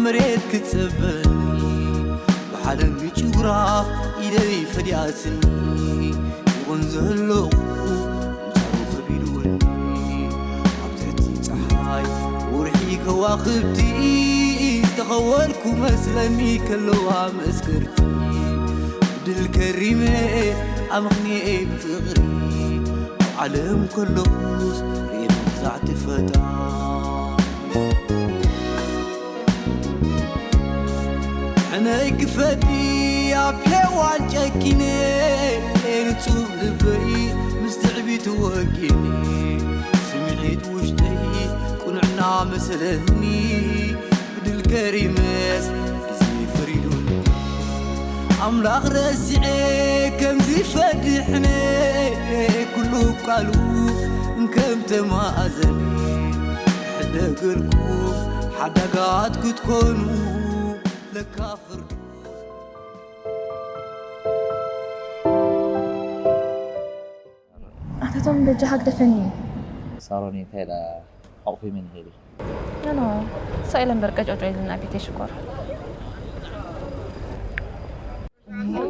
መሬት ክትጽበኒ ብሓደ ምጭውራፍ ኢደይ ፈዲኣትኒ ይኹን ዘለኹ ምሳሩ ከቢድወኒ ኣብ ትሕቲ ጸሓይ ወርሒ ከዋኽብቲ ዝተኸወልኩ መስለኒ ከለዋ መስከርቲ ድል ከሪመ ኣምኽንየይ ብፍቕሪ ኣብ ዓለም ከለኹስ ርኤ መግዛዕቲ ፈጣሪ ሕነይ ክፈዲ ኣብ ሔዋን ጨኪነ ንጹብ ልበይ ምስ ትዕቢት ወጊነ ስምዒት ውሽጠይ ቁንዕና መሰለኒ ብድል ከሪመስ ግዜ ፈሪዱኒ ኣምላኽ ረሲዐ ከምዚ ፈድሕነ ኩሉ ቃሉ እንከም ተማእዘኒ ሕደገርኩም ሓዳጋት ክትኮኑ ለካ ፍርዱ ኣታቶም በጃኻ ግደፈኒ። ሳሮን እንታይ ኢላ ኣቑፊ መን ይሄድ ኖ ሳኢለ እምበር ቀጫጫ ኢልና ቤተይ ሽኮር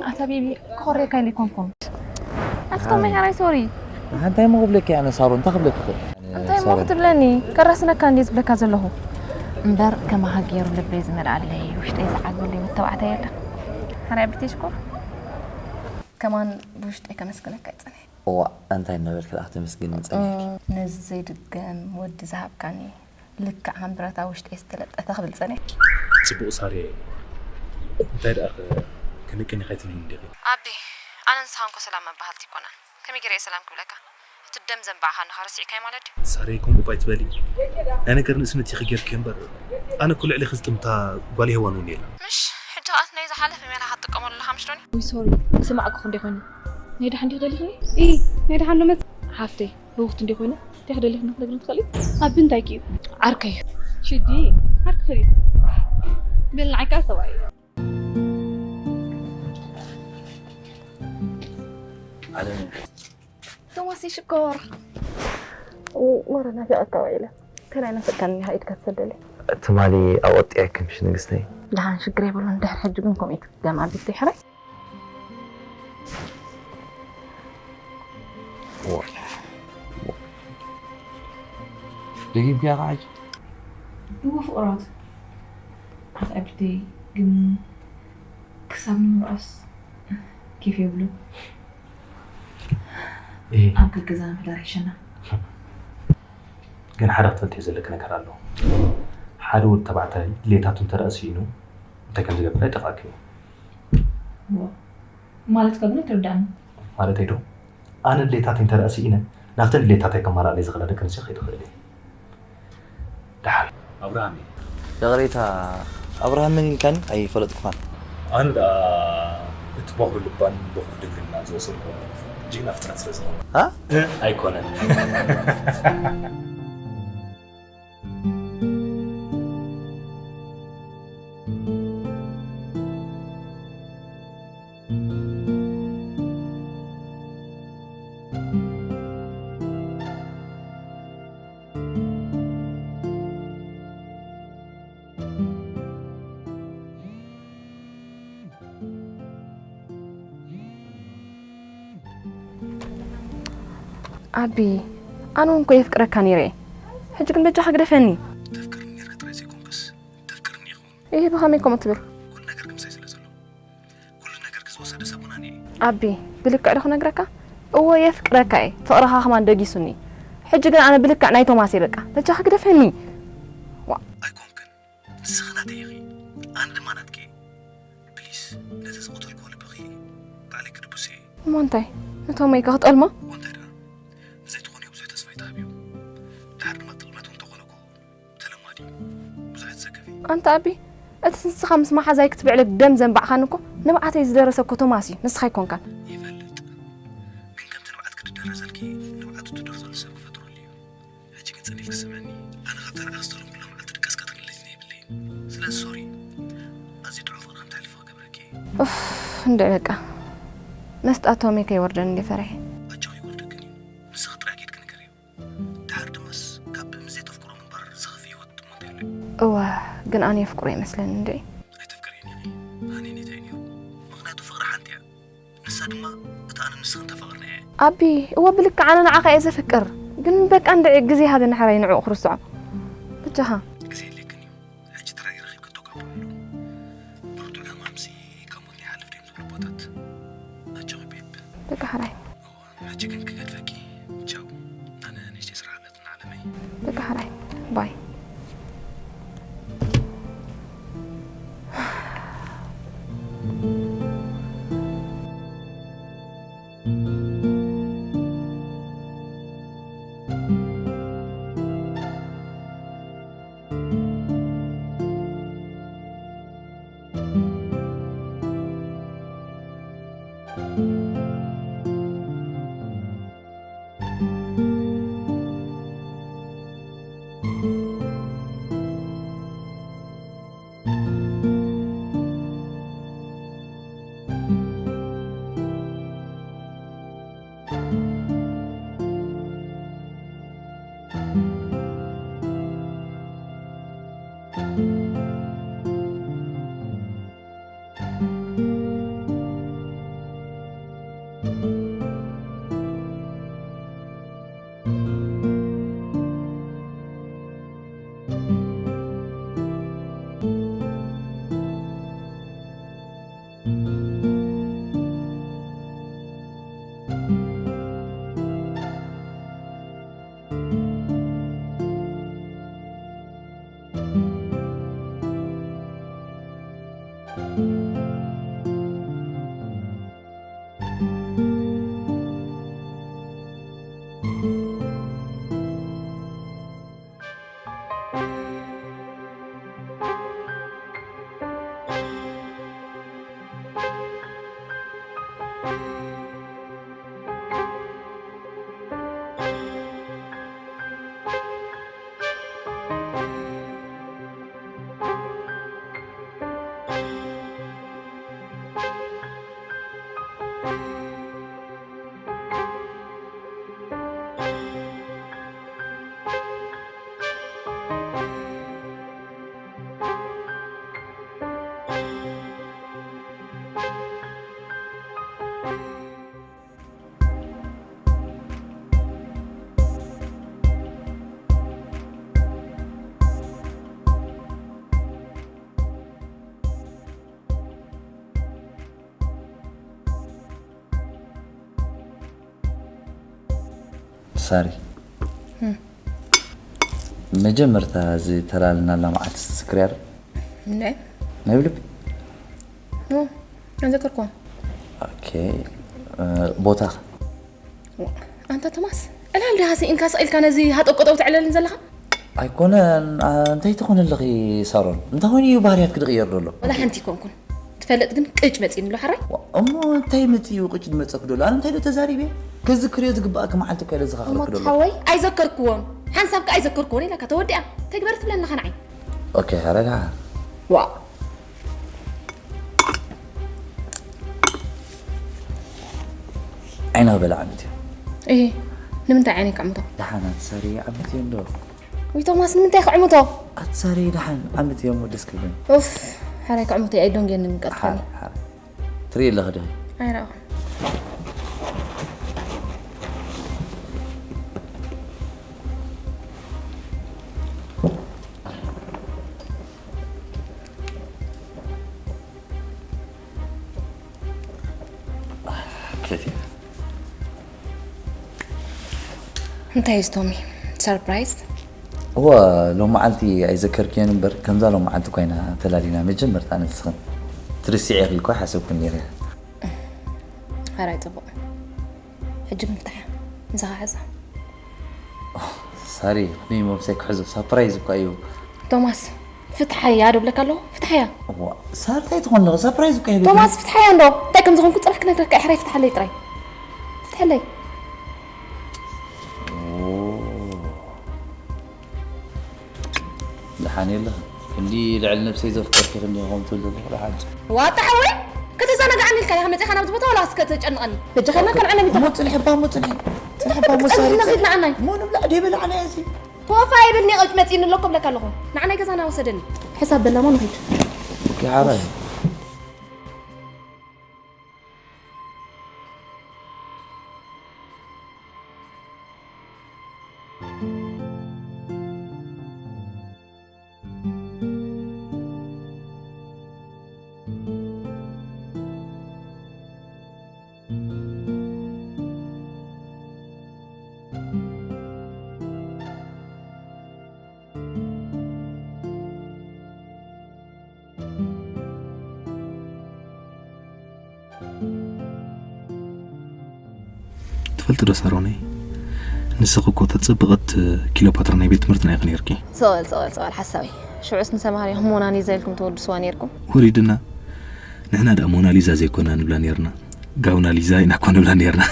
ኣታ ቤቢ ኮሬካ ኢለ ኮንኩም ኣታቶም ናይ ሓራይ ሶሪ እንታይ ሞ ክብለኪ ኣነ ሳሮን እንታይ ክብለኪ ክእል እንታይ ሞ ክትብለኒ ከራስነካ እንዴ ዝብለካ ዘለኹ እምበር ከማኻ ገይሩ ልበይ ዝመልኣለይ ውሽጠይ ዝዓግበለይ ወተባዕታይ የለን ሓራይ ቤተይ ሽኮር ከማን ብውሽጠይ ከመስግነካ ይጸንሕ እዋ እንታይ እናበልክ ደኣ ክትምስግን ምጸኒሕኪ ነዚ ዘይድገም ወዲ ዝሃብካኒ ልክዕ ከም ብረታ ውሽጠይ ዝተለጠፈ ክብል ጸኒሕ ጽቡቕ ሳርየ እንታይ ደኣ ክንቅኒ ከይትብልኒ እንዲኺ ኣቢ ኣነ ንስኻ እንኮ ሰላም መባሃልቲ ይኮና ከመይ ገይረ እየ ሰላም ክብለካ እቲ ደም ዘንባዕኻ እንዲኻ ረሲዕካይ ማለት ድዩ ሳርየ ከምኡ ባይ ትበሊ ናይ ነገር ንእስነት ኢኺ ጌርኪ እምበር ኣነ እኮ ልዕሊኺ ዝጥምታ ጓል ሄዋን እውን የላ ምሽ ሕጂ ከኣት ናይ ዝሓለፈ ሜላ ክትጥቀመሉ ኣለኻ ምሽ ዶኒ ዊ ሶሪ ክስማዕ እኮ ክንደይ ኮይኑ ናይ ደሓን ዲኺ ደሊኽኒ ኢ ናይ ደሓን ዶ መጽ ሓፍተይ ህውኽቲ እንደ ኮይነ እንታይ ክደሊኽኒ ክትነግርኒ ትኽእሊ ኣብ እንታይ ክዩ ዓርከይ ሽዲ ዓርኪ ፍሪ ብል ንዓይ ከዓ ሰብኣይ ዓለም ቶማስ ሽኮር ማራ ናፊቐካ ውዒለ ከላይ ናፍቀካኒ ኢኻ ኢድካ ትሰደለይ ትማሊ ኣወጢዐኪ ምሽ ንግስተይ ደሓን ሽግር የብሉን ድሕሪ ሕጂ ግን ከምኡ እዩ ትደም ኣብ ቤት ሕራይ ደጊምኪያ ከዓ ሕጂ እወ ፍቕራት ኣኽዕብተይ ግን ክሳብ ንምርዖስ ኬፍ የብሉን ኣብ ገገዛና ምሕዳር ይሕሸና ግን ሓደ ክትፈልጥዮ ዘለኪ ነገር ኣሎ ሓደ ወዲ ተባዕታይ ድሌታቱ እንተደኣ ስኢኑ እንታይ ከም ዝገብር ኣይጠፍኣኪ እዩ ማለትካ ግን ኣይተረድኣኒ ማለተይ ዶ ኣነ ድሌታተይ እንተደኣ ስኢነ ናብተን ድሌታተይ ከማላእለይ ዝኽእላ ደቂ ኣንስትዮ ከይትኽእል እየ ደሓን ኣብርሃም እዩ ይቕሬታ ኣብርሃም መን ኢልካኒ ኣይፈለጥኩኻን ኣነ ደኣ እቲ በኹሪ ልባን በኹሪ ድንግልናን ዝወሰድኩ ጅግና ፍጥረት ስለ ዝኾነ እ? ኣይኮነን ኣቢ ኣነ እውን እኮ የፍቅረካ ነይረ ሕጂ ግን በጃኻ ግደፈኒ ተፍቅርኒ ነርኪ ጥራይ ዘይኮንክስ ተፍቅርኒ ኢኹን ይህ ብኸመይ ከምኡ ትብል ኩሉ ነገር ክምሳይ ስለ ዘሎ ኩሉ ነገር ክዝወሰደ ሰሙናን እየ ኣቢ ብልክዕ ዶ ክነግረካ እዎ የፍቅረካ እየ ፍቕርኻ ከማን ደጊሱኒ ሕጂ ግን ኣነ ብልክዕ ናይ ቶማስ እየ በቃ በጃኻ ግደፈኒ ኣይኮንክን ንስኺ ናተይ ኢኺ ኣነ ድማ ናትኪ እየ ፕሊስ ነቲ ዝቐተልክዎ ልብኺ ባዕለይ ክድብሶ እየ እሞ እንታይ ንቶመይ ከ ክጠልሞ እሞ እንታይ ደኣ ንዘይትኾንዮ ብዙሕ ተስፋ ኣይትሃብዮ ድሓር ድማ ጥልመት እውን ተኾነ እኮ ተለማዲ ብዙሕ ትዘከፊ ኣንታ ኣቢ እቲ ንስኻ ምስ መሓዛይ ክትብዕለክ ደም ዘንባዕኻኒ እኮ ንብዓተይ ዝደረሰ እኮ ቶማስ እዩ ንስኻ ኣይኮንካን ይፈልጥ ግን ከምቲ ንብዓትኪ ዝደረሰልኪ ንብዓቱ ትደርሰሉ ሰብ ክፈጥረሉ እዩ ሕጂ ግን ጸኒልኪ ስምዕኒ ኣነ ካብታ ንዓኺ ዝተለምኩላ መዓልቲ ድቃስ ክትክልለይትኒ የብለይን ስለዚ ሶሪ ኣዝዩ ጥዑም ፍቕሪ ከም ተሕልፊ ክገብረኪ እየ ኡፍ እንድዒ በቃ መስጣ ቶመይ ከይወርደኒ እንድየ ፈሪሐ ኣጆኺ ይወርደክን እዩ ንስኺ ጥራይ ከይድኪ ንገርዮ ድሓር ድማስ ካብ ብእምዘይ ተፍቅሮ ምንባር ዝኸፍእ ህይወት እሞ እንታይ ኣሎ እዩ እወ ግን ኣነ የፍቅሮ ይመስለኒ እንዴ። ኣይተፍቅርየን ኢኺ። ሃኒ እንታይ ነይሩ? ምኽንያቱ ፍቕሪ ሓንቲ እያ። ንሳ ድማ እታ ኣነ ንስኽን ተፋቕርና እያ። ኣቢ፣ እወ ብልክዕ ኣነ ንዓኻ እየ ዘፍቅር። ግን በቃ እንድዒ ግዜ ሃበኒ ሕራይ ንዕኡ ክርስዖ። በጃኻ። ግዜ የድልየክን እዩ። ሕጂ ጥራይ ረኺብኪ ተጓብሩ። ብርቱዕ ሕማምሲ ካብ ሞት ይሓልፍ ዶ እዮም ዝብሉ ኣቦታት? ኣጆኺ ቤብ። በቃ ሕራይ። እወ፣ ሕጂ ግን ክገድፈኪ። ቻው። ኣነ ንእሽተይ ስራሕ ኣለትኒ ዓለመይ። በቃ ሕራይ። ባይ። ሳሪ፣ መጀመርታ ዝተላለናላ መዓልቲ ትዝክርያ ዶ? እንዴ? ናይ ብልቢ? ኖ፣ ኣይዘከርኩዎን። ኦኬ። እ፣ ቦታ? ዋ፣ ኣንታ ቶማስ፣ ዕላል ዲኻ ስኢንካ ስቕ ኢልካ ነዚ ሃጠው ቀጠው ተዕለልን ዘለኻ? ኣይኮነን፣ ኣ፣ እንታይ ትኾኒ ኣለኺ ሳሮን? እንታይ ኮይኑ እዩ ባህርያትኪ ዝቕየር ዘሎ? ወላ ሓንቲ ኣይኮንኩን። ትፈልጥ ግን ቅጭ መጺእኒ ኣሎ፣ ሓራይ? ዋ፣ እሞ እንታይ መጺኡ ቅጭ ዝመጸኪ ዘሎ? ኣነ እንታይ ዶ ተዛሪበ? ክዝክርዮ ዝግባኣኪ መዓልቲ እኮ እየ እሞ ዘዘኻኽረኪ ዘሎ። ሓወይ፣ ኣይዘከርኩዎን። ሓንሳብ ከኣ ኣይዘከርኩዎን ኢላካ ተወዲኣ። እንታይ ግበር ትብለኒ ኣለኻ ንዓይ? ኦኬ፣ ሓራይ ደሓን። ዋ። ዓይኒ ክበልዕ ዓመት እዩ። እሂ፣ ንምንታይ ዓይነይ ክዕምቶ? ደሓን ኣትሳሪ ዓመት እዩ እንዶ። ውይ ቶማስ፣ ንምንታይ ክዕምቶ? ኣትሳሪ ደሓን ዓመት እዮም ደስ ክብለኒ። ኡፍ፣ ሓራይ ክዕምቶ እየ፣ ኣይዶንጌን ንምቀጥፈኒ። ሓራይ፣ ሓራይ። ትርኢ ኣለኺ ዲኺ? ኣይረኣኹን። ክፈትያ። እንታይ እዩ ቶሚ? ሰርፕራይዝ? እወ፣ ሎም መዓልቲ ኣይዘከርክዮን እምበር፣ ከምዛ ሎም መዓልቲ ኮይና ተላሊና መጀመርታ ንስኽን ትርስዒ ኢኺ እኮ ሓሰብኩ ነይረ። ሓራይ ጽቡቕ። ሕጂ ምፍታሕ ምሳኻ ሕዛ። ሳሪ፣ ከመይ ሞምሳይ ክሕዞ? ሳፕራይዝ እኳ እዩ። ቶማስ፣ ፍትሓያ ዶ ብለካ ኣለኹ? ፍትሓያ። እዋ፣ ሳሪ፣ እንታይ ትኾን ኣለኻ? ሳፕራይዝ እኳ ይብል። ቶማስ፣ ፍትሓያ እንዶ። እንታይ ከም ዝኾንኩ ጽባሕ ክነግረካ እየ። ሕራይ ፍትሓለይ ጥራይ። ፍትሓለይ። ኦ። ደሓን የለኽን። ክንዲ ልዕሊ ነብሰይ ዘፍቀርኪ ክንዲ ከምኡ ትብል ዘለኺ ደሓን። ዋጣ ሓወይ፣ ከተዘናግዓኒ ኢልካ ኢኻ መጺኻ ናብዚ ቦታ ዋላስ ከተጨንቐኒ? በጃኻ ኢልካ ካልዓና ቢታ። እሞ ጽንሒ እባ፣ እሞ ጽንሒ። ጽንሒ እባ፣ እሞ ሳሪ፣ ክትጸንሕና ጽንሒ። ኺድ ንዓናይ። እሞ ንብላዕ ደይ በላዕና እዚ። ቶፋ ይብልኒ፣ ቅጭ መጺእኒ ኣሎ እኮ ብለካ ኣለኹ። ንዓናይ ገዛና ወሰደኒ። ሕሳብ በላሞ ንኺድ። ኦኬ ሓራይ። ትፈልጢ ዶ ሳሮነይ፣ ንስኺ እኮ ተጽብቐት ኪሎፓትራ ናይ ቤት ትምህርትና ኢኺ ነይርኪ። ስቕ በል ስቕ በል ስቕ በል ሓሳዊ። ሽዑስ ንሰማርያ ሞናሊዛ ኢልኩም ትወድስዋ ነይርኩም። ወሪድና። ንሕና ደኣ ሞናሊዛ ዘይኮና ንብላ ነይርና፣ ጋውናሊዛ ኢና እኮ ንብላ ነይርና።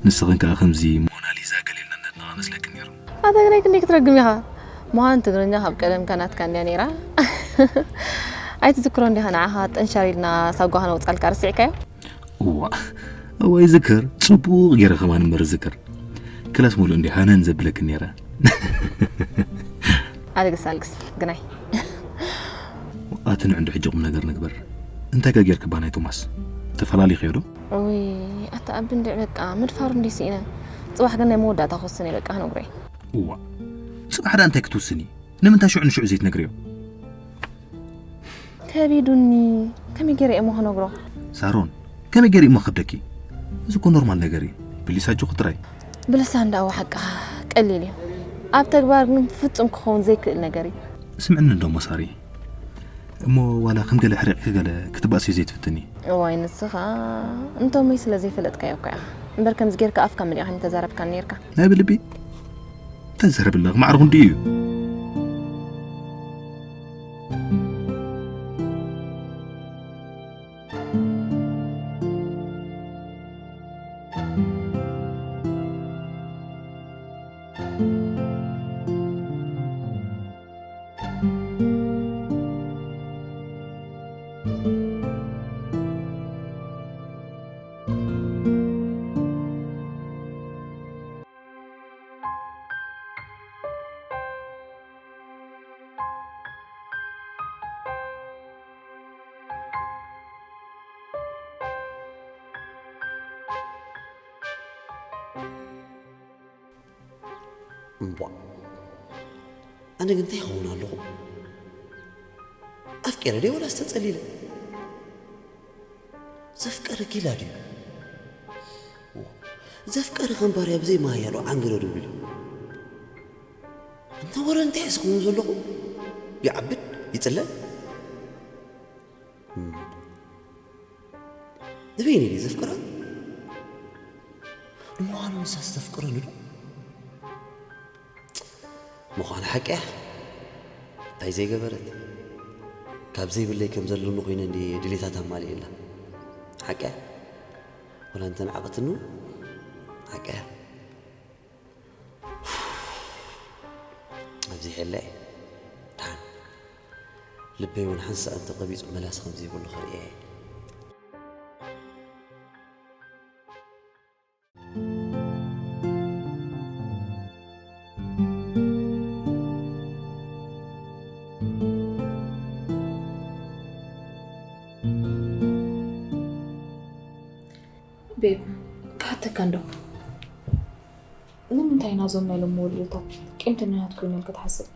ንስኽን ከኣ ከምዚ ሞናሊዛ ገለ ኢልና ነድንቓ መስለክን ነይሩ። ኣታ ግናይ ክንደይ ክትረግም ኢኻ። ምዃን ትግርኛ ካብ ቀደምካ ናትካ እንድያ ነይራ። ኣይትዝክሮ እንዲኻ ንዓኻ ጠንሻር ኢልና ሳጓ ከነውጻልካ ረሲዕካዮ። እዋ እዋ ይዝከር፣ ጽቡቕ ገይረ ከማን እምበር ዝዝከር። ክላስ ሙሉእ እንዲ ሃነን ዘብለክን ነይረ። ኣልግስ ኣልግስ ግናይ። ኣቲ ንዕንዱ ሕጂ ቁም ነገር ንግበር። እንታይ ከ ጌርክባ ናይ ቶማስ? ተፈላሊኽዮ ዶ? ውይ ኣታ ኣብ እንድዕ በቃ ምድፋሩ እንዲ ስኢነ። ጽባሕ ግን ናይ መወዳእታ ክውስን እየ በቃ ክነግሮ እየ። እዋ ጽባሕ ደኣ እንታይ ክትውስኒ? ንምንታይ ሽዑ ንሽዑ ዘይትነግርዮ? ከቢዱኒ። ከመይ ገይረ እየ እሞ ክነግሮ? ሳሮን ከመይ ገይረ እሞ ከብደኪ? እዚ እኮ ኖርማል ነገር እዩ። ብሊስ ኣጆኺ ጥራይ። ብልሳ እንዳዋ ሓቅኻ ቀሊል እዩ። ኣብ ተግባር ግን ፍጹም ክኸውን ዘይክእል ነገር እዩ። ስምዕኒ እንዶ እሞ ሳሪ። እሞ ዋላ ከም ገለ ሕሪቕኪ ገለ ክትባእሲ ዘይትፍትኒ? እዋይ ንስኻ እንቶመይ ስለ ዘይፈለጥካዮ እኮ ኢኻ። እምበር ከምዚ ጌርካ ኣፍካ መሊእካ ምተዛረብካኒ ኔርካ። ናይ ብልቢ ተዘረብለኽ ማዕርኹ እንድዩ እዩ። እምቧ ኣነ ግን እንታይ ይኸውን ኣለኹ? ኣፍቂረ ድየ ወላስ ተጸሊለ? ዘፍቀረ ኪላ ድዩ? ዘፍቀረ ከም ባርያ ብዘይ ማሃያሉ ዓንገረ ደው ኢሉ። እንተ ወረ እንታይ ስኸውን ዘለኹ? ይዓብድ ይጽለ። ንበይነይ ድየ ዘፍቅራ? ንምዃኑ ንሳስ ተፍቅረኒ ዶ? ምዃኑ ሓቂ እያ። እንታይ ዘይገበረት? ካብ ዘይብለይ ከም ዘለኒ ኮይነ እንዲ ድሌታት ኣማሊእላ። ሓቂ እያ። ወላ እንተ ንዓቐትኒ እውን ሓቂ እያ። ኣብዚሐለ እየ። ደሓን ልበይ እውን ሓንሳእ እንተቐቢጹ መላሲ ከም ዘይብሉ ከርእያ እየ። ቤብ፣ ክሓተካ እንዶ። ንምንታይ ኢና እዞም ናይ ሎሚ ወለዶታት ቂምተኛታት ኮይኖም ኢልካ ትሓስብ?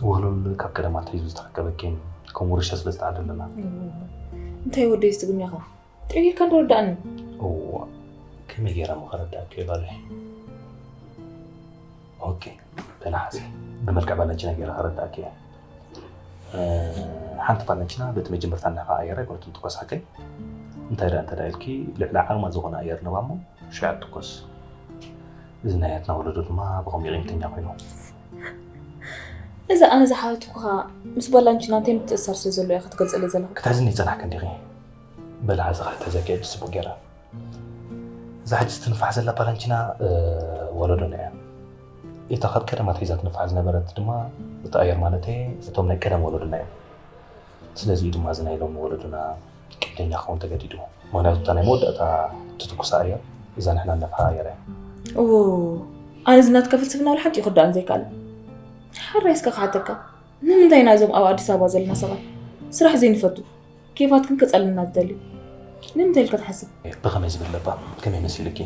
ወሎል ካብ ቀደም ኣትሒዙ ዝተረከበ ቂም ከም ውርሻ ስለ ዝተዓደለና። እንታይ ወደይ ዝትግርኛኻ? ጥዕይካ እንዶ ርዳእኒ። እዋ፣ ከመይ ገይረ እሞ ከረዳእኪ እየ ጓለይ? ኦኬ፣ በላ ሓዚ ብመልክዕ ባላንቺና ገይረ ከረዳእኪ እየ። እ፣ ሓንቲ ባላንቺና በቲ መጀመርታ እንዳ ከቐየረ ኣይኮነትን ትኮስ ሓቀይ? እንታይ ደኣ እንተ ደኣ ኢልኪ ልዕሊ ዓቕማ ዝኾነ ኣየር ንባ እሞ ሽዓ ትኮስ። እዚ ናይ ኣያትና ወለዶ ድማ ብኸምኡ ቂምተኛ ኮይኑ። እዚ ኣነ ዝሓተትኩኻ ምስ ባላንቺና እንታይ ምትእስሳር ስለ ዘሎ ኢኻ ክትገልጸለይ ዘለኻ? ክትሕዝኒ ይጸናሕኪ እንዲኺ። በሊ ሓዚ ክሕተዘኪ ሕጂ ጽቡቕ ገይረ። እዛ ሕጂ ትንፋሕ ዘላ ባላንቺና፣ እ፣ ወለዶና እያ። እታ ካብ ቀደም ኣትሒዛ ትንፋሕ ዝነበረት ድማ፣ እቲ ኣየር ማለተይ፣ እቶም ናይ ቀደም ወለዶና እዮም። ስለዚ እዩ ድማ እዚ ናይ ሎሚ ወለዶና ቂምተኛ ክኸውን ተገዲዱ። ምኽንያቱ እታ ናይ መወዳእታ ትትኩሳ ኣየር እዛ ንሕና እነፍሓ ኣየር እያ። ኦ፣ ኣነ እዚ ናትካ ፍልስፍና ወላ ሓንቲ እዩ ክርዳእኒ ዘይከኣለ። ሕራይ እስከ ክሓተካ፣ ንምንታይ ኢና እዞም ኣብ ኣዲስ ኣበባ ዘለና ሰባት ስራሕ ዘይንፈቱ፣ ኬፋት ክንቅጸልና ዝደሊ? ንምንታይ ኢልካ ትሓስብ? ብኸመይ ዝብል ለባ? ከመይ መሲልኪ?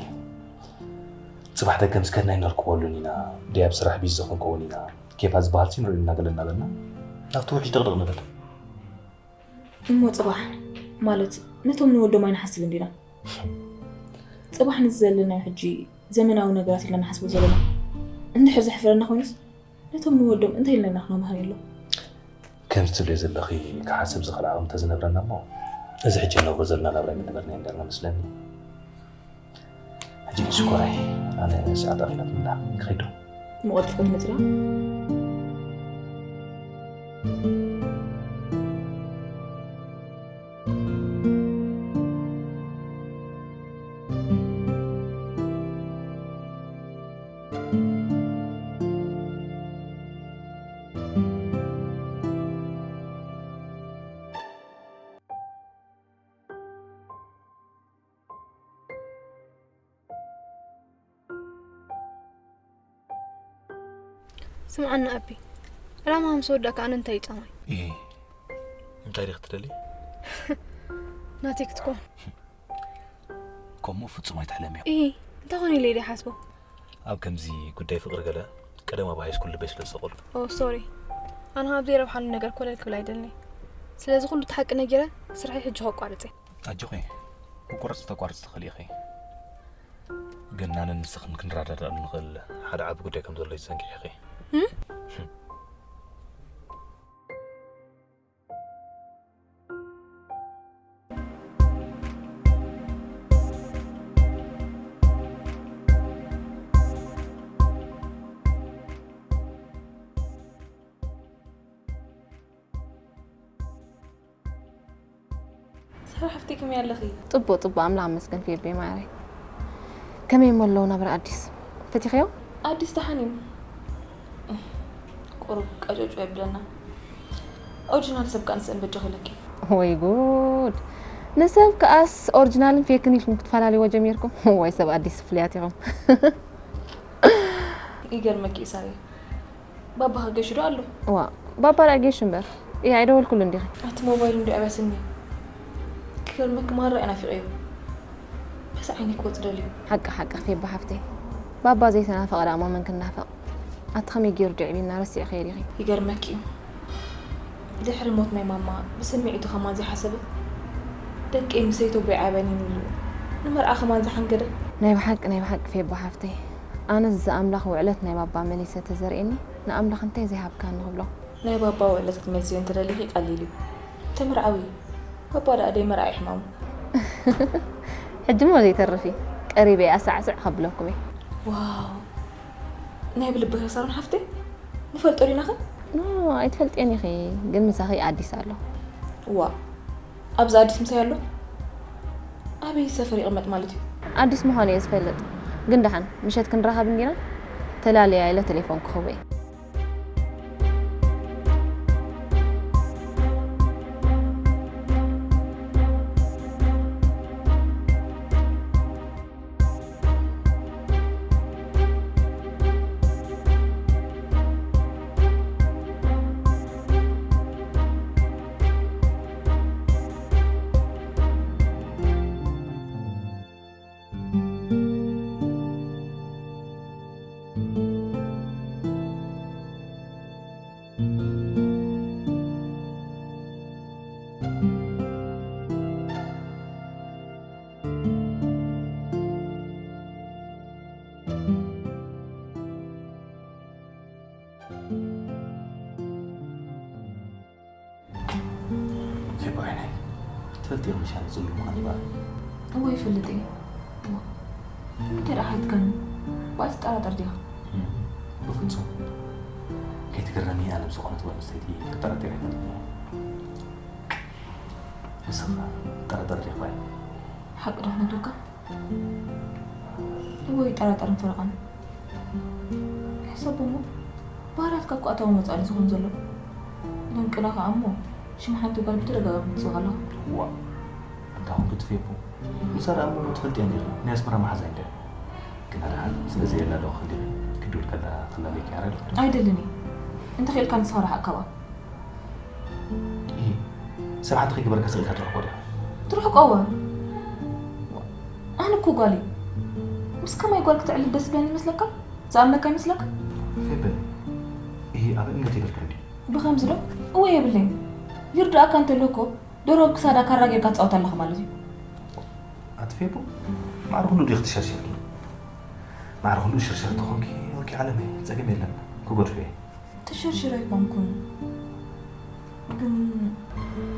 ጽባሕ ደገ ምስ ከድና ኣይንርከበሉን ኢና፣ ድያብ ስራሕ ቢዚ ክንከውን ኢና፣ ኬፋት ዝበሃል ሲ ንርኢ እናገለ እናበልና ናብቲ ውሕጅ ድቕድቕ ንብል። እሞ ጽባሕ ማለት ነቶም ንወዶም ኣይንሓስብን ዲና? ጽባሕ ነዚ ዘለናዮ ሕጂ ዘመናዊ ነገራት ኢልና ንሓስቦ ዘለና እንድሕር ዘሕፍረና ኮይኑስ ነቶም ንወዶም እንታይ ኢልና ኢና ክነምሃየሎም? ከምዚ ትብልዮ ዘለኺ ክሓስብ ዝኽእል ዓቕሚ እንተዝነብረና እሞ፣ እዚ ሕጂ እንነብሮ ዘለና ናብራ ኣይምነበርና እንዳልና መስለኒ። ሕጂ ግን ሽኮራይ፣ ኣነ ሰዓት ኣኺላትኒ ኣላ፣ ክኸይድ ዶ? መቐልጥፈት መጽራ። ስምዓኒ ኣቢ፣ ዕላማ ምስ ወዳእካ ኣነ እንታይ እዩ ጸማይ? እይ፣ እንታይ ዲኺ ትደሊ? ናተይ ክትኮን። ከምኡ ፍጹም ኣይትሕለምዮ። እይ፣ እንታይ ኮነ ኢለ ኢለ ይሓስቦ። ኣብ ከምዚ ጉዳይ ፍቕሪ ገለ ቀደም ኣብ ሃይስኩል ልበይ ስለ ዝሰቐሉ። ኦ ሶሪ፣ ኣነ ካብ ዘይረብሓኒ ነገር ኮለል ክብል ኣይደልን እየ። ስለዚ ኩሉ እቲ ሓቂ ነጊረ ስርሐይ ሕጂ ከቋርጽ እየ። ኣጆኺ፣ ክቁረጽ ተቋርጽ ትኽእሊ ኢኺ። ግን ኣነን ንስኽን ክንረዳዳእ እንኽእል ሓደ ዓቢ ጉዳይ ከም ዘሎ እዩ ዝዘንጊዕኺ። ሳራ ሓፍተይ ከመይ ኣለኺ? ጽቡቕ ጽቡቕ ኣምላኽ ይመስገን ፌቤ ማዓረይ። ከመይ እሞ ኣለዉ ናብራ ኣዲስ? ፈቲኽዮ? ኣዲስ ደሓን እዩ። ቁሩብ ቀጨጭ የብለና። ኦሪጂናል ሰብ ከኣ ንስእን በጃኺ ኢለኪ። ወይ ጉድ! ንሰብ ከኣስ ኦሪጂናልን ፌክን ኢልኩም ክትፈላልይዎ ጀሚርኩም? ወይ ሰብ ኣዲስ ፍሉያት ኢኹም። ይገርመኪ እዩ ሳርየ። ባባኸ ገሹ ዶ ኣሎ? ዋእ ባባ ደኣ ጌሹ እምበር። እየ ኣይደወልኩሉን ዲኺ? ኣቲ ሞባይሉ እንድዩ ኣብያ ስኒ። ክገርመኪ ማራ እየ ናፊቐዮ። በዚ ዓይነይ ክወጽእ ደልዩ። ሓቂ ሓቂ ፌባ ሓፍተይ። ባባ ዘይተናፈቐ ደኣ እሞ መን ክናፈቕ? ኣቲ ከመይ ጌሩ ድዕብና ረሲዕኽዮ ዲኺ? ይገርመኪ እዩ። ድሕሪ ሞት ናይ ማማ ብስምዒቱ ከማን ዘይሓሰበ። ደቀይ ምሰይቲ ኣቦይ ዓብያኒ ኢሉ ንመርዓ ከማን ዝሓንገደ። ናይ ብሓቂ ናይ ብሓቂ ፌባ ሓፍተይ። ኣነስ እዚ ኣምላኽ ውዕለት ናይ ባባ መሊሰ ተዘርእኒ ንኣምላኽ እንታይ ዘይሃብካኒ ክብሎ። ናይ ባባ ውዕለት ክትመልስዮ እንተደሊኺ ቀሊል እዩ። ተመርዓዊ። ባባ ደኣ ደይመርዓ እዩ ሕማሙ። ሕጂ እሞ ዘይተርፍ እዩ። ቀሪበ እየ ኣሳዕስዕ ከብለኩም እየ። ዋው ናይ ብልብኺ ሳሮን ሓፍተይ ንፈልጦ ዲናኸ? ኖ ኣይትፈልጥዮን ኢኺ ግን ምሳኺ ኣዲስ ኣሎ። ዋእ ኣብዚ ኣዲስ ምሳይ ኣሎ? ኣበይ ሰፈር ይቕመጥ ማለት እዩ? ኣዲስ ምዃኑ እየ ዝፈልጥ ግን ደሓን ምሸት ክንራኸብ እንዲና ተላልያ ኢለ ተሌፎን ክህቦ እየ። ፌባ ዓይነይ ትፈልጥዮ ምሻ ንጽሉ ምዃን ይባል እወ ይፈልጥ እየ እሞ እንታይ ደኣ ሓትካኒ ብኣይ ትጠራጠር ዲኻ ብፍጹም ከይትግረሚ ኣነ ብዝኾነት ጓል ኣንስተይቲ ክጠራጠር ኣይፈልጥን እየ ንስኻ ትጠራጠር ዲኻ ባይ ሓቂ ዶ ክነግረካ እወ ይጠራጠርን ፈረቓን ሕሰቦ እሞ ባህርያትካ እኮ ኣታዊ ወጻኢ ዝኸውን ዘሎ። ደንቅና ከኣ እሞ ሽም ሓንቲ ጓል ብተደጋጋሚ ትጽውዕ ኣለኻ። ዋእ እንታይ ኾንኪ ትፌቡ? ንሳ ደኣ እሞ ትፈልጥያ እንዲኺ ናይ ኣስመራ መሓዛይ እንድያ። ግና ደሓን ስለ ዘየላ ዶ ክልኢኺ ክድውል ከላ ክላለየኪ ሓራይ ዶ? ኣይደልን እየ። እንተኺእልካ ንስኻ ርሓቕ ካብኣ። ሰብ ሓንቲ ከይገበረካ ስቕ ኢልካ ትርሕቆ ዲኻ? ትርሕቆ እወ። ኣነ እኮ ጓል እየ። ምስ ከማይ ጓል ክትዕልል ደስ ዝብለኒ ይመስለካ? ዝኣምነካ ይመስለካ? ፌበ፣ ይሄ ኣብ እምነት የብልክን ድዩ? ብኸምዚ ዶ? እወ የብለይን። ይርድኣካ እንተሎ እኮ ደርሆ ኣብ ክሳዳ ካራ ጌርካ ትጻወት ኣለኻ ማለት እዩ። ኣቲ ፌቦ፣ ማዕረ ኩሉ ዲኺ ትሸርሸሪ? ማዕረ ኩሉ ሽርሸር ተኾንኪ፣ ኦኬ ዓለመይ፣ ጸገም የለን። ክገድፎ እየ። ተሸርሽረ ኣይኮንኩን። ግን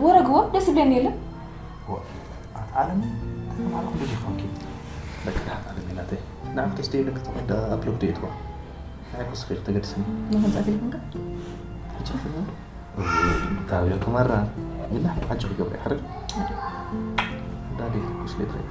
ወረግዎ ደስ ይብለኒ የለን። ዋ፣ ኣቲ ዓለመይ፣ እንታይ ማዕረ ኩሉ ዲኺ ኮንኪ? በቃ፣ ኣቲ ዓለመይ ናተይ። ንዓኺ ደስ ደይብለኪ ተኾይኑ ደኣ ኣፕሎክ ደይትዋ። ንዓይ ኮስ ኺኢልኪ ተገድስኒ። ንኽንጻት ኢልክንካ? ሕጂ ኸ? ታብዮ ተማራ። ይላ፣ ሓጂ ክገብረ ይሓርር። ዳዲ፣ ኩስ ሌትሬት።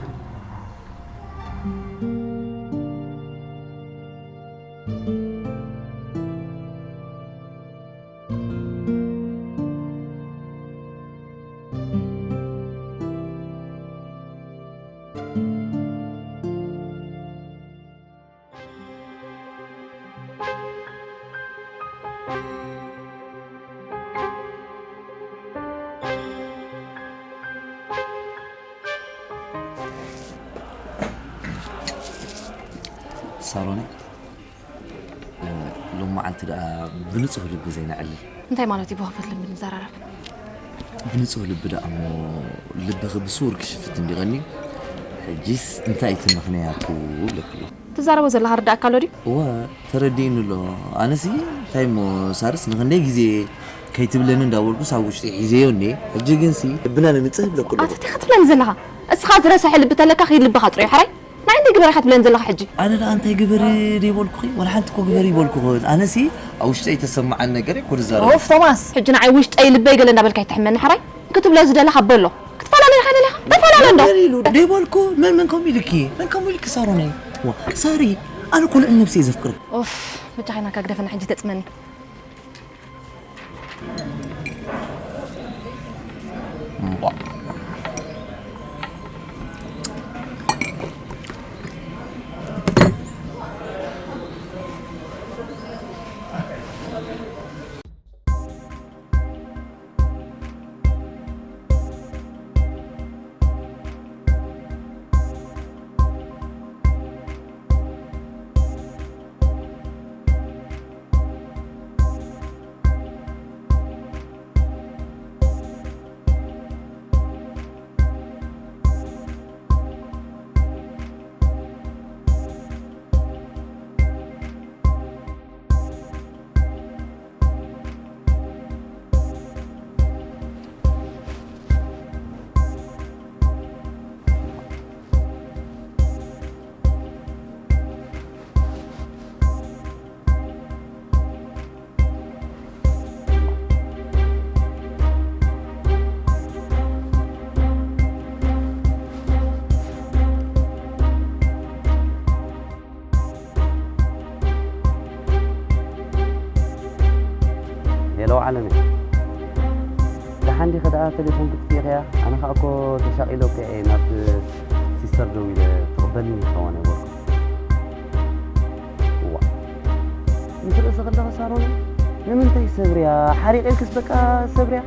ሳሮነይ፣ እ፣ ሎሚ መዓልቲ ደኣ ብንጹህ ልቢ ዘይነዕልል። እንታይ ማለት እዩ ብኸፈት ልቢ ንዘራረብ? ብንጹህ ልቢ ደኣ እሞ ልብኺ ብስውር ክሽፍት እንዲቐኒ። ሕጂስ እንታይ እቲ ምኽንያቱ? ይብለኪ ኣሎ። ትዛረቦ ዘለኻ ርዳእካ ኣሎ ድዩ? እወ፣ ተረዲእኒ ኣሎ። ኣነሲ እንታይ እሞ ሳርስ ንኽንደይ ግዜ ከይትብለኒ እንዳበልኩስ ኣብ ውሽጢ ሒዘዮ እንዴ። ሕጂ ግንሲ ልብና ንምጽህ ይብለኩ ኣለኹ። ኣቲ እንታይ ክትብለኒ ዘለኻ? እስኻ ዝረሰሐ ልቢ ተለካ ኺድ ልብኻ ጽረዮ ሕራይ። ንዓይ እንታይ ግበረ ኢኻ ትብለኒ ዘለኻ ሕጂ? ኣነ ደኣ እንታይ ግበሪ ደይበልኩኺ? ወላ ሓንቲ እኮ ግበሪ ይበልኩኺ። ኣነሲ ኣብ ውሽጠይ ተሰማዓኒ ነገር እኮ ዝዛረብ። ኦፍ ቶማስ፣ ሕጂ ንዓይ ውሽጠይ ልበይ ገለ እንዳበልካ ኣይትሕመኒ ሕራይ። ክትብሎ ዝደለኻ በሎ። ክትፈላለ ኢኻ ደሊኻ? ተፈላለ እንዶ። መን ኢሉ? ደይበልኩ። መን፣ መን ከምኡ ኢልኪ? መን ከምኡ ኢልኪ ሳሮነይ? ዋ፣ ሳሪ፣ ኣነ እኮ ልዕሊ ነብሰይ ዘፍቅር። ኦፍ፣ በጃኻ ናካ ግደፈና ሕጂ ተጽመኒ። እምቧ። ሄሎ ዓለመይ፣ ደሓን ዲኺ ደኣ? ቴሌፎን ክትጥፍኢ ኢኺ? ኣነ ኸኣ እኮ ተሻቒለ እኮ እየ ናብ ሲስተር ደዊለ ትቕበልኒ ትኸውን እየ በልኩ። እዋ፣ ምስ ርእሲ ከለኺ ሳሮን፣ ንምንታይ ሰብርያ? ሓሪቐ ኢልክስ በቃ ሰብርያ?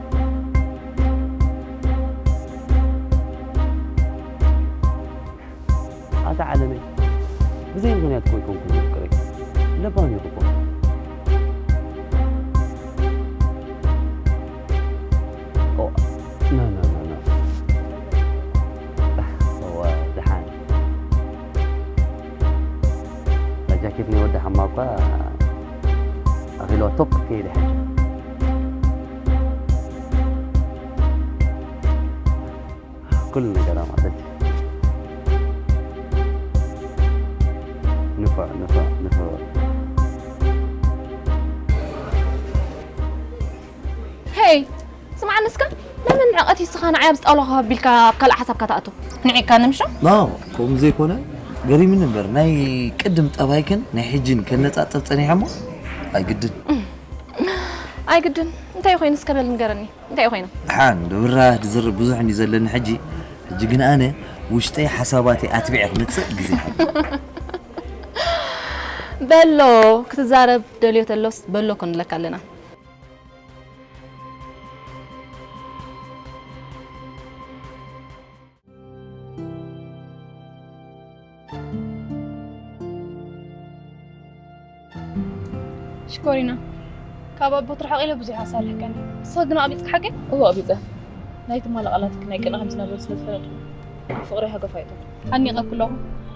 ኣታ ዓለመይ፣ ብዘይ ምኽንያት እኮ ኣይኮንኩን ዘፍቅረኪ። ለባም እየ እኮ። ኦ፣ ኖ፣ ኖ፣ ኖ፣ ኖ። እወ፣ ደሓን። እታ ጃኬት ናይ ወዲ ሓማ እኳ ኣኺልዋ ቶፕ ከይደ ሕጂ። ኩሉ ነገራ ማለት እዩ። ንፉዕ፣ ንፉዕ፣ ንፉዕ። ሄይ፣ ስምዓኒ እስከ፣ ለምን ንዕቀት ይስኻ ንዓይ ኣብዚ ጣውላ ኮፍ ኣቢልካ ኣብ ካልእ ሓሳብካ ትኣቱ? ንዒቅካኒ ምሾ? ኖ፣ ከምኡ ዘይኮነ ገሪምኒ እምበር፣ ናይ ቅድም ጠባይክን ናይ ሕጂን ከነጻጽር ጸኒሐ እሞ ኣይግድን። ኣይግድን። እንታይ ኮይኑ እስከ በል ንገረኒ። እንታይ ኮይኑ? ደሓን፣ ዶ ብራህ ድዝርብ ብዙሕ እንዲ ዘለኒ ሕጂ። ሕጂ ግን ኣነ ውሽጠይ ሓሳባተይ ኣትቢዐ ክመጽእ ግዜ ሃብ። በሎ፣ ክትዛረብ ደልዮ ተሎስ በሎ ክንብለካ ኣለና። ኮሪና፣ ካብ ኣቦት ርሓቕ ኢለ ብዙሕ ኣሳልሕከኒ። ንስኻ ግን ኣቕቢጽካ ሓቂ? እዎ ኣቕቢጸ። ናይ ትማሊ ቃላትኪ ናይ ቅነ ከም ዝነበሩ ስለ ዝፈለጥኩ፣ ፍቕረይ ሃገፍ ኣይእቶን። ሓኒቐኪ ኣለኹ።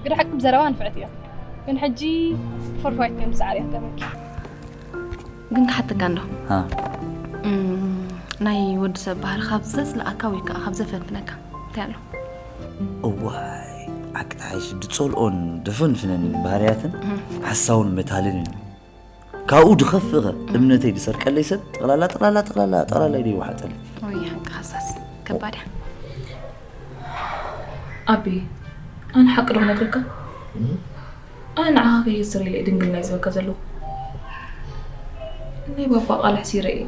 ግደ ሓቂ ብዘረባ ንፍዕቲ እያ። ግን ሕጂ ብፎርፋይት ከም ዝሰዓር እያ ትገብረኪ። ግን ክሓተካ እንዶ። ሃ። እም፣ ናይ ወዲ ሰብ ባህሪ ካብ ዘጽልኣካ ወይ ከኣ ካብ ዘፈንፍነካ እንታይ ኣሎ? እዋይ፣ ዓቂ ተሓይሽ ድጸልኦን ደፈንፍነን ባህርያትን እም። ሓሳውን መታልን እዩ። ካብኡ ድኸፍእ ኸ እምነተይ ድሰርቀለይ ሰብ ጠቕላላ፣ ጠቕላላ፣ ጠቕላላ፣ ጠቕላላ ኢሉ ይወሓጠለይ። ወይ ሓቂ ሃሳስ ከባድ እያ። ኣቢ፣ ኣነ ሓቂ ዶ ክነግረካ? ኣነ ንዓኻ ከየስር ኢለ እየ ድንግልናይ ዝበካ ዘለኹ። ናይ ባባ ቃል ኣሕሲረ እየ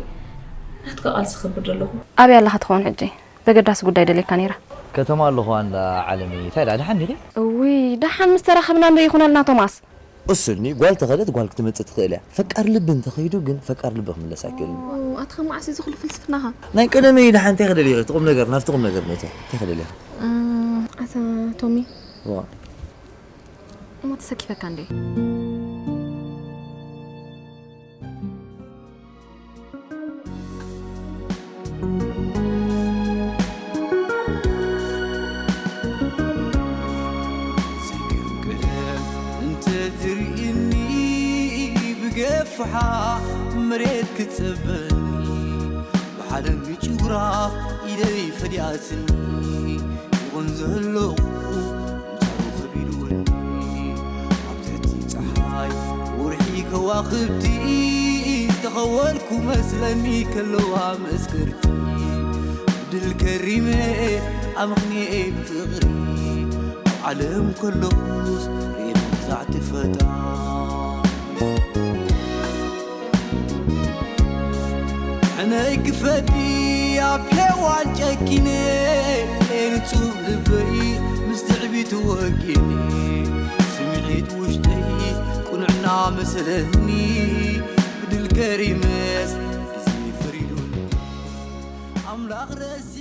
ናትካ ቃል ዝኸብር ዘለኹ። ኣበይ ኣለኻ ትኸውን ሕጂ? በገዳሲ ጉዳይ ደልየካ ነይረ። ከተማ ኣለኹ ኣንዳ ዓለመይ። እንታይ ደኣ፣ ደሓን ዲኺ? እውይ፣ ደሓን ምስ ተራኸብና እንዶ ይኹነልና ቶማስ። እሱኒ ጓል ተኸለት ጓል ክትመጽእ ትኽእል እያ። ፈቃር ልቢ እንተኸይዱ ግን ፈቃር ልቢ ክምለስ ኣይክእልን። ኦ፣ ኣትኻ መዓስ እዚ ኩሉ ፍልስፍናኻ? ናይ ቀደመይ ደሓን እንታይ ክደልየ? እቲ ቁም ነገር፣ ናብቲ ቁም ነገር ንእቶ። እንታይ ክደልየ? እ፣ ኣታ ቶሚ። ዋ። እሞ ተሰኪፈካ እንዴ? ብገፍሓ መሬት ክትጸበኒ ብሓለንጊ ጭጉራ ኢደይ ፈዲኣትኒ ይኹን ዘለኹ ምሳሩ ከቢድወኒ ኣብ ትሕቲ ጸሓይ ወርሒ ከዋኽብቲ ዝተኸወልኩ መስለኒ ከለዋ መስከርቲ ድል ከሪመ ኣምኽንየ ብፍቕሪ ኣብ ዓለም ከለኹስ ርእየ መግዛዕቲ ፈጣሪ ሕነይ ክፈዲ ኣብ ሔዋን ጨኪነ ንጹብ ልበይ ምስ ትዕቢት ወጊነ ስምዒት ውሽጠይ ቁንዕና መሰለኒ ብድል ከሪመስ ግዜ ፈሪዱኒ ኣምላኽ ረሲ